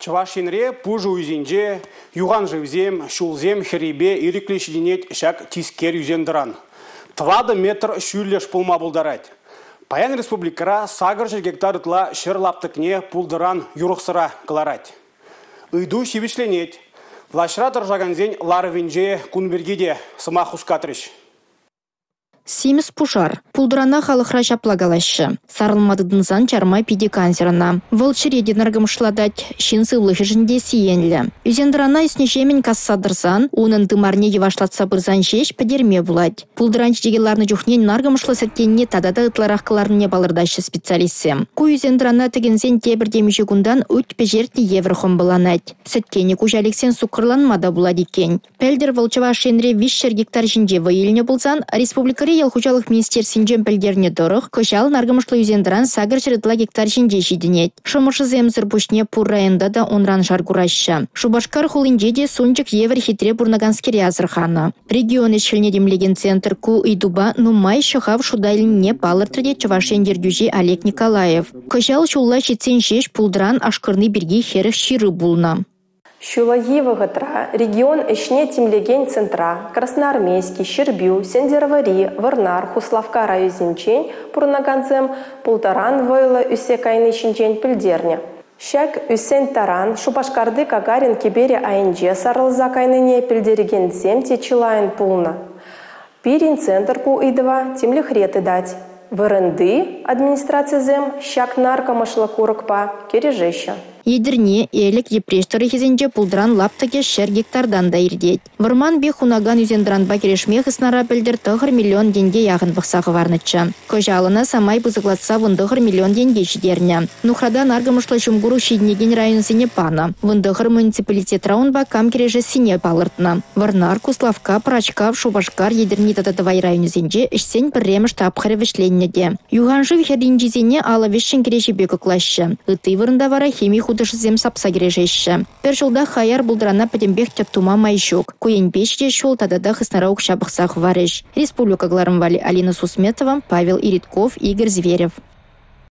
Чӑваш Енре пушӑ уйсенче, юхан шывсем, ҫулсем хӗррипе ирӗклӗ ҫитӗнет ҫак тискер ӳсен-тӑран. 4 метр ҫӳллӗш пулма пултарать. Паян республикӑра 800 гектар ытла ҫӗр лаптӑкне пултӑран юрӑхсӑра кӑларать. Ыйту ҫивӗчленет. Влаҫра тӑрӑшакансен ларӑвӗнче кун пирки те сӑмах хускатрӗҫ. Симӗс пушар. Пултӑрана халӑхра ҫапла калаҫҫӗ. Сарӑлма тытӑнсан чарма питӗ кансӗр ӑна. Вӑл чӗре те наркӑмӑшлатать, ҫын сывлӑхӗшӗн те сиенлӗ. Ӳсен-тӑрана ӳснӗҫемӗн касса тӑрсан, унӑн тымарне йӑвашлатса пырсан ҫеҫ пӗтерме пулать. Пултӑран чечеке ларнӑ чухне наркӑмӑшлӑ сӗткенне тата та ытларах кӑларнине палӑртаҫҫӗ специалистсем. Ку ӳсен-тӑрана тӗкӗнсен тепӗр темиҫе кунтан ӳт пӗҫертнӗ евӗр хӑмпӑланать. Сӗткенӗ куҫа лексен суккӑрланма та пулать иккен. Пӗлтӗр вӑл Чӑваш Енре 300 гектар ҫинче вӑй илнӗ пулсан, республикӑри ял хуҫалӑх министерствинчен пӗлтернӗ тӑрӑх, кӑҫал наркӑмӑшлӑ ӳсен-тӑран 800 ытла гектар ҫинче ҫитӗнет. Шӑмӑршӑсемсӗр пуҫне пур районта та унран шар кураҫҫӗ. Шупашкар хулинче те сунчӑк евӗр хитре пурӑнаканскере асӑрханӑ. Регион ӗҫ-хӗлне тимлекен центр ку ыйтупа нумай ҫӑхав шута илнине палӑртрӗ те Чӑваш Ен ертӳҫи Олег Николаев. Кӑҫал ҫулла ҫитсен ҫеҫ пултӑран ашкӑрни пирки 40 ҫыру пулнӑ. Ҫуллахи вӑхӑтра регион ӗҫне тимлекен центра Красноармейски, Ҫӗрпӳ, Сӗнтӗрвӑрри, Вӑрнар, Куславкка районӗсенчен пурӑнакансем пултӑран вӑйлӑ ӳссе кайни ҫинчен пӗлтернӗ. Ҫак ӳсен-тӑран Шупашкарти Гагарин кӗперӗ айӗнче сарӑлса кайнине пӗлтерекенсем те чылайӑн пулнӑ. Пирӗн центр ку ыйтӑва тимлӗхре тытать. Вырӑнти администрацисем ҫак наркӑмӑшлӑ курӑкпа кӗрешеҫҫӗ. Етӗрне, Элӗк, Йӗпреҫ тӑрӑхӗсенче пултӑран лаптӑкӗ 100 гектартан та иртет. Вӑрман пек хунакан ӳсен-тӑранпа кӗрешме хыснара пӗлтӗр 9 миллион тенке яхӑн пӑхса хӑварнӑччӗ. Кӑҫал ӑна самай пысӑклатса 19 миллион тенке ҫитернӗ. Нухрата наркӑмӑшлӑ ҫум курӑк ҫитӗнекен районсене панӑ. 19 муниципалитетра унпа кам кӗрешессине палӑртнӑ. Вӑрнар, Куславкка, Пӑрачкав, Шупашкар, Етӗрне тата Тӑвай районӗсенче ӗҫсен пӗрремӗш тапхӑрӗ вӗҫленнӗ те. Юхан шыв хӗрринчисене алӑ вӗҫҫӗн кӗреҫепе кӑклаҫҫӗ. Ытти вырӑнта вара хими хутӑшӗсем сапса кӗрешеҫҫӗ. Пӗр ҫултах хаяр пултӑрана пӗтӗмпех тӗп тума май ҫук. Ку енпе ҫитес ҫул тата та хыснара укҫа пӑхса хӑварӗҫ. Республика кӑларӑм валли Алина Сусметова, Павел Иритков, Игорь Зверев.